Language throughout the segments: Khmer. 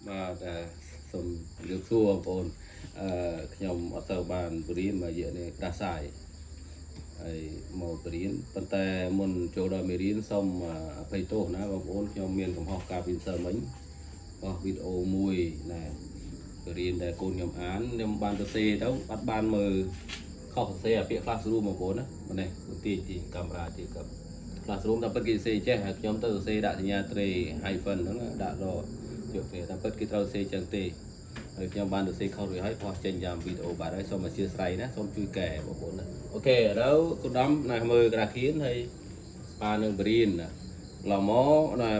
បាទអឺសូមជម្រាបសួរបងប្អូនអឺខ្ញុំអត់ទៅបានបរៀនមួយរយៈនេះផ្ដាសាយហើយមកបរៀនប៉ុន្តែមុនចូលដល់មេរៀនសូមអភ័យទោសណាបងប្អូនខ្ញុំមានកំហុសការពីម្សិលមិញបោះវីដេអូមួយណាបរៀនដែលកូនខ្ញុំអានខ្ញុំបានទៅសេទៅអត់បានមើលខុសសរសេរអាពាក្យ classroom បងប្អូនណាម្នេះទីទីកាមេរ៉ាទីกับ classroom តែពិតគេសរសេរចេះហើយខ្ញុំទៅសរសេរដាក់សញ្ញាត្រេ hyphen ហ្នឹងដាក់រយកគ្នាតែពិតគេត្រូវសរសេរចឹងទេហើយខ្ញុំបានសរសេរខុសរួចហើយផុសចេញតាមវីដេអូបាទហើយសូមអធ្យាស្រ័យណាសូមជួយកែបងប្អូនណាOK ឥឡូវគុណដំណាមើលក្រាខៀនហើយបាននឹងបរៀនណាឡមកណា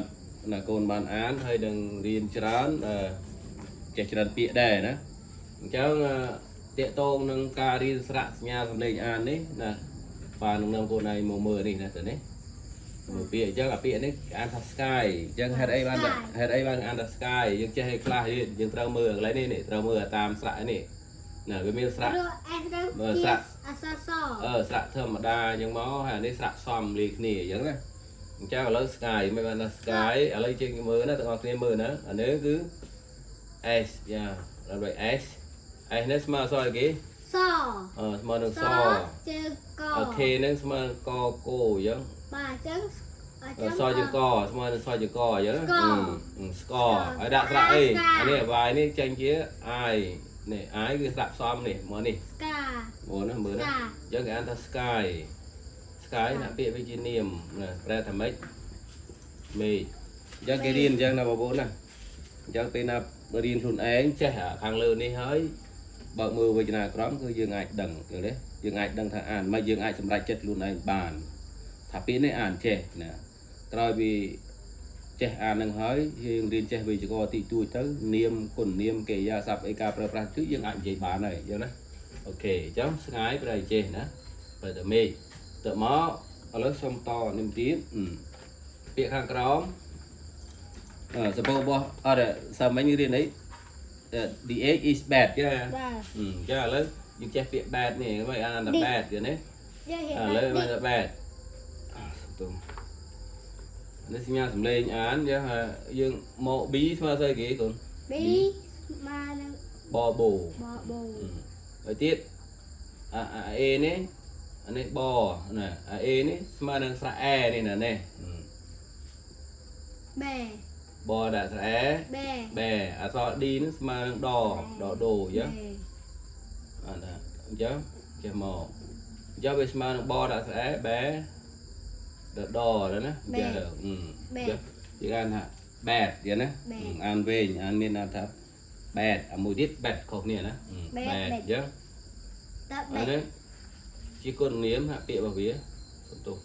ណាកូនបានអានហើយនឹងរៀនច្រើនចេះច្រើនពាក្យដែរណាអញ្ចឹងតាកតងនឹងការរៀនស្រៈសញ្ញាសំឡេងអាននេះណាបាននឹងនាំកូនឯងមកមើលនេះណាទៅនេះមើលពាក្យអញ្ចឹងអាពាក្យនេះអានថា sky អញ្ចឹងហេតុអីបានហេតុអីបានអានថា sky យើងចេះឲ្យខ្លះយើងត្រូវមើលកន្លែងនេះនេះត្រូវមើលតាមស្រៈនេះណាវាមានស្រៈ រកអេសទៅ មើលស្រៈ អក្សរស អឺស្រៈធម្មតាអញ្ចឹងមកហើយអានេះស្រៈផ្សំលាយគ្នាអញ្ចឹងណាអញ្ចឹងឥឡូវ sky មិនបានថា sky ឥឡូវយើងមើលណាទាំងអស់គ្នាមើលណាអានេះគឺ S យ៉ាដល់ S S នេះស្មើអក្សរអីគេ ស អឺស្មើនឹងស ជើងក អូខេនឹងស្មើនឹងកគោអញ្ចឹង បាទអញ្ចឹងអញ្ចឹង សជើងកស្មើនឹងសជើងកអញ្ចឹង ស្ករ ស្កហើយដាក់ស្រៈអីអានេះ Y នេះចេញជា I នេះ I គឺស្រៈផ្សំនេះមកនេះ ស្កា មើលណាមើលណា ស្កា អញ្ចឹងគេអានថា sky sky ណាពាក្យវាជានាមណាប្រែថាម៉េចមេឃអញ្ចឹងគេរៀនអញ្ចឹងណាបងប្អូនណាអញ្ចឹងពេលណារៀនខ្លួនឯងចេះអាខាងលើនេះហើយបើកមើលវចនាក្រមគឺយើងអាចដឹងយល់ទេយើងអាចដឹងថាអានមិនយើងអាចសម្រេចចិត្តខ្លួនឯងបានថាពាក្យនេះអានចេះណាក្រោយពីចេះអាននឹងហើយយើងរៀនចេះវេយ្យាករណ៍តិចតួចទៅនាមគុណនាមកិរិយាសព្ទអីការប្រើប្រាស់គឺយើងអាចនិយាយបានហើយយល់ណាOK អញ្ចឹង sky ប្រែចេះណាប្រែតែមេឃទៅមកឥឡូវសុំតនេះទៀតពាក្យខាងក្រោមអឺសពោរបស់អត់សាមញ្ញរៀនអី the age is bad ចា បាទ អឺចាឥឡូវយើងចេះពាក្យ bad នេះមិនអានថា bad ទៀតណា យើងរៀន ឥឡូវមិនថា bad សុំទោសនេះសញ្ញាសំឡេងអានយើងយើងមក B ស្មើស្អីគេកូន B ស្មើនឹង បបូ បបូ ហើយទៀតអាអា A នេះអានេះបណាអា A នេះស្មើនឹងស្រៈ E នេះណានេះ បែ បដាក់ស្រៈ E បែ បែអក្សរ D នេះស្មើនឹងដដដូអញ្ចឹងអាណាអញ្ចឹងចេះមកអញ្ចឹងវាស្មើនឹងបដាក់ស្រៈ E បែដដដល់ណាអញ្ចឹងអឺ បែ យើងអានថា bad អញ្ចឹងណាអានវែងអានមានន័យថា bad អាមួយទៀត bad ខុសគ្នាណា bad អញ្ចឹង តបែ អានេះជាគុណនាមហាក់ពាក្យរបស់វាសំទោស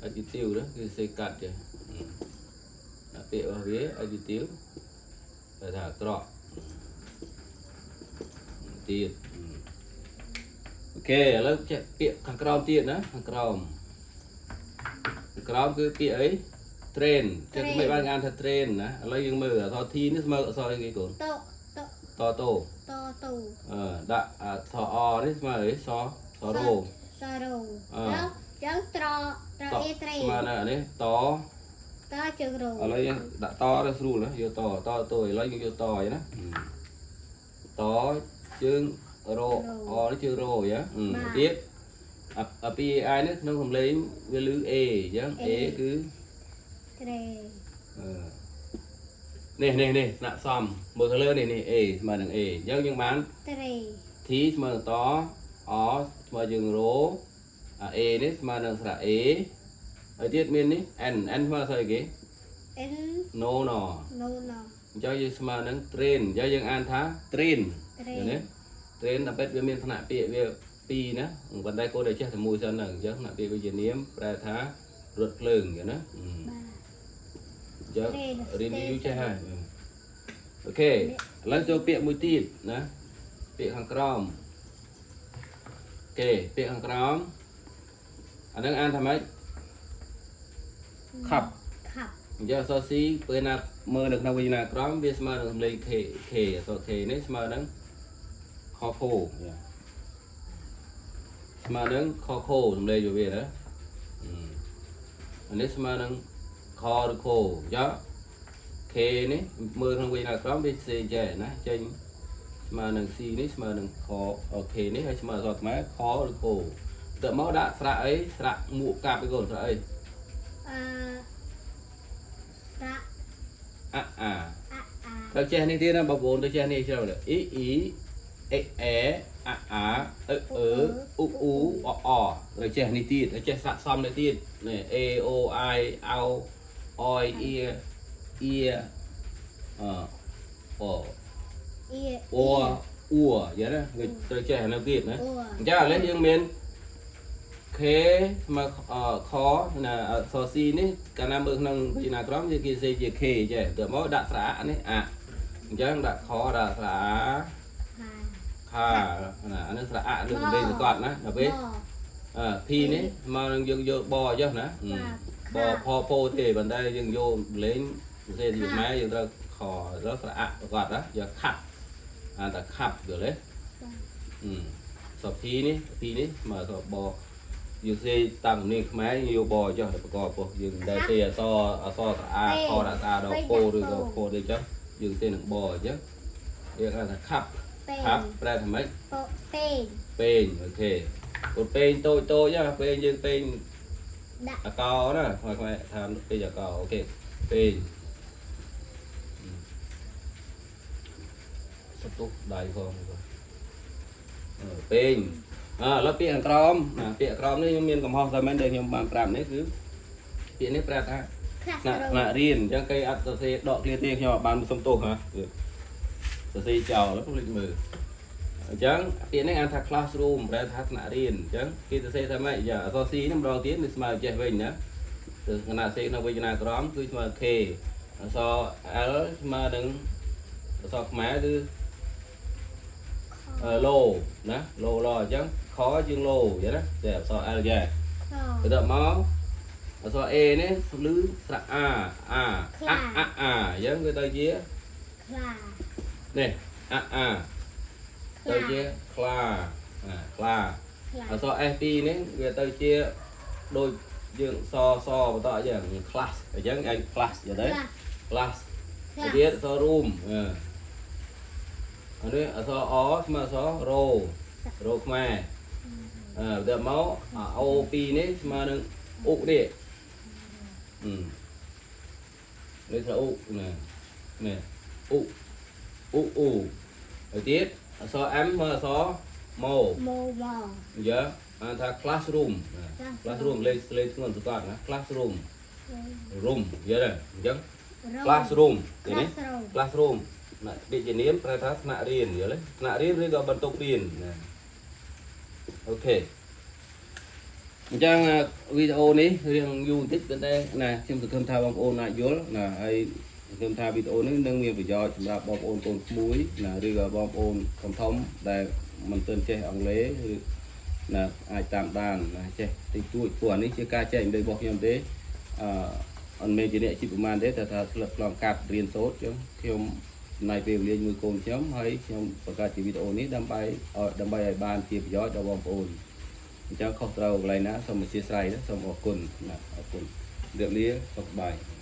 adjective ណាគឺសេកាត់ចេះដាក់ពាក្យរបស់វា adjective គេថាអាក្រក់ទៀត OK ឥឡូវចេះពាក្យខាងក្រោមទៀតណាខាងក្រោមខាងក្រោមគឺពាក្យអី train ចេះមិនបានអានថា train ណាឥឡូវយើងមើលអក្សរ T នេះស្មើអក្សរអីគេកូន តត តតូ តតូ អឺដាក់អក្សរអនេះស្មើអីសសរោ សរោចឹងត្រត្រអេត្រេ ស្មើនឹងអានេះត តជើងរោ ឥឡូវយើងដាក់តទៅស្រួលណាយកតតទៅឥឡូវយើងយកតអីណាតជើងរោអនេះជើងរោយ៉ាទៀតអាពី AI នេះក្នុងសំឡេងវាលឺ A អញ្ចឹង A គឺ ត្រេ អឺនេះនេះនេះស្នាក់សំមើលខាងលើនេះនេះ A ស្មើនឹង A អញ្ចឹងយើងបាន ត្រេ T ស្មើនឹងតអស្មើជើងរោអា A នេះស្មើនឹងស្រៈ A ហើយទៀតមាននេះ N N ស្មើស្អីគេ N no no no no អញ្ចឹងយើងស្មើនឹង train អញ្ចឹងយើងអានថា train train ណា train តែពិតវាមានថ្នាក់ពាក្យវាពីរណាប៉ុន្តែគោលដែលចេះតែមួយសិនហ្នឹងអញ្ចឹងថ្នាក់ពាក្យវាជានាមប្រែថារថភ្លើងអញ្ចឹងណា បាទ អញ្ចឹងរៀនយូរចេះហើយ OK ឥឡូវចូលពាក្យមួយទៀតណាពាក្យខាងក្រោម OK ពាក្យខាងក្រោមអាហ្នឹងអានថាម៉េច cup cup អញ្ចឹងអក្សរ C ពេលណាមើលនៅក្នុងវេយ្យាករណ៍វាស្មើនឹងសំឡេង K K អក្សរ K នេះស្មើនឹងខខូស្មើនឹងខខូសំឡេងវាណាអានេះស្មើនឹងខឬខូអញ្ចឹង K K នេះមើលក្នុងវេយ្យាករណ៍វាសេចេះណាចេញស្មើនឹង C នេះស្មើនឹងខ OK នេះហើយស្មើអក្សរខ្មែរខឬខទៅមកដាក់ស្រៈអីស្រៈមួកកាប់ឯកូនស្រៈអី អឺស្រៈ អអា អអា ត្រូវចេះនេះទៀតណាបងប្អូនត្រូវចេះនេះជ្រៅអ៊ីអ៊ីអេអេអាអាអឺអឺអ៊ូអ៊ូអអត្រូវចេះនេះទៀតត្រូវចេះស័ក្តិសមនេះទៀតនេះ A O I O O E E អអ អ៊ី អអ៊ូយ៉ាងណាវាត្រូវចេះអានោះទៀតណា អ៊ូ អញ្ចឹងឥឡូវយើងមាន K ស្មើខណាអក្សរ C នេះកាលណាមើលក្នុងវេយ្យាករណ៍វាគេសេជា K ចេះទៅមកដាក់ស្រៈនេះអអញ្ចឹងដាក់ខដាក់ស្រៈ ខា ខាណាអានេះស្រៈអឬសំលេងសកត់ណាដល់ពេលអឺ P នេះមកនឹងយើងយកបចុះណាបផពោទេប៉ុន្តែយើងយកលេងសរសេរជាខ្មែរយើងត្រូវខត្រូវស្រៈអសកត់ណាយកខាប់អានតែខាប់យល់ទេ អឺសភីនេះភីនេះមកសបយើងសេតាមជំនាញខ្មែរយើងយកបចុះទៅប្រកបពោះយើងមិនដែលសេអសអសស្រអាខដាក់ស្អាដល់ពោឬក៏ពោទេចុះយើងសេនឹងបអញ្ចឹងយើងហៅថាខាប់ ពេ ខាប់ប្រែថាម៉េច ពោពេ ពេង OK ពុតពេងតូចតូចណាពេងយើងពេង ដាក់ អកោណាខ្មែរខ្មែរថាពេងអកោ OK ពេងសតុះដៃផងអឺពេងអើឥឡូវពាក្យខាងក្រោមណាពាក្យខាងក្រោមនេះខ្ញុំមានកំហុសតែមែនដែលខ្ញុំបានប្រាប់នេះគឺពាក្យនេះប្រាប់ថា ខ្លះ ថ្នាក់ថ្នាក់រៀនអញ្ចឹងគេអត់សរសេរដកឃ្លាទេខ្ញុំអត់បានសុំទោសហ៎សរសេរចោលហើយភ្លេចមើលអញ្ចឹងពាក្យនេះអានថា classroom ប្រែថាថ្នាក់រៀនអញ្ចឹងគេសរសេរថាម៉េចយ៉ាអក្សរ C នេះម្ដងទៀតនេះស្មើចេះវិញណាទៅគណៈសេក្នុងវេយ្យាករណ៍គឺស្មើ K អក្សរ L ស្មើនឹងអក្សរខ្មែរគឺឡូណាឡូឡអញ្ចឹងខជាងឡូអញ្ចឹងណាតែអក្សរ L យ៉ា ខ ទៅដល់មកអក្សរ A នេះឮស្រៈ A A អអអាអញ្ចឹងវាទៅជា ខ្លា នេះអអាទៅជាខ្លាអាខ្លា ខ្លា អក្សរ S2 នេះវាទៅជាដូចយើងសសបន្តអញ្ចឹង class អញ្ចឹងឯង class យល់ទេ ខ្លះ class ខ្លះ ទៅទៀតអក្សរ room អឺអានេះអក្សរ O ស្មើអក្សរ ររខ្មែរអឺទៅមកអា O2 នេះស្មើនឹងឧនេះអឺនេះស្មើឧណានេះឧឧឧទៅទៀតអក្សរ M ស្មើអក្សរម៉ូ ម៉ូម៉ យ៉ាអានថា classroom ណា classroom លេខលេខធ្ងន់សកត់ណា classroom room យល់ទេអញ្ចឹង classroom ឃើញទេ classroom ណាពាក្យជានាមប្រែថាថ្នាក់រៀនយល់ទេថ្នាក់រៀនឬក៏បន្ទប់រៀនណា OK អញ្ចឹងវីដេអូនេះរៀងយូរបន្តិចប៉ុន្តែណាខ្ញុំសង្ឃឹមថាបងប្អូនអាចយល់ណាហើយសង្ឃឹមថាវីដេអូនេះនឹងមានប្រយោជន៍សម្រាប់បងប្អូនកូនក្មួយណាឬក៏បងប្អូនធំធំដែលមិនទាន់ចេះអង់គ្លេសឬណាអាចតាមដានណាចេះតិចតួចព្រោះអានេះជាការចែករំលែករបស់ខ្ញុំទេអឺអត់មែនជាអ្នកជីពប្រមាណទេតែថាធ្លាប់ឆ្លងកាត់រៀនសូត្រអញ្ចឹងខ្ញុំចំណាយពេលវេលាជាមួយកូនខ្ញុំហើយខ្ញុំបង្កើតជាវីដេអូនេះដើម្បីឲ្យដើម្បីឲ្យបានជាប្រយោជន៍ដល់បងប្អូនអញ្ចឹងខុសត្រូវកន្លែងណាសូមអធ្យាស្រ័យណាសូមអរគុណណាអរគុណជម្រាបលាសុខសប្បាយ។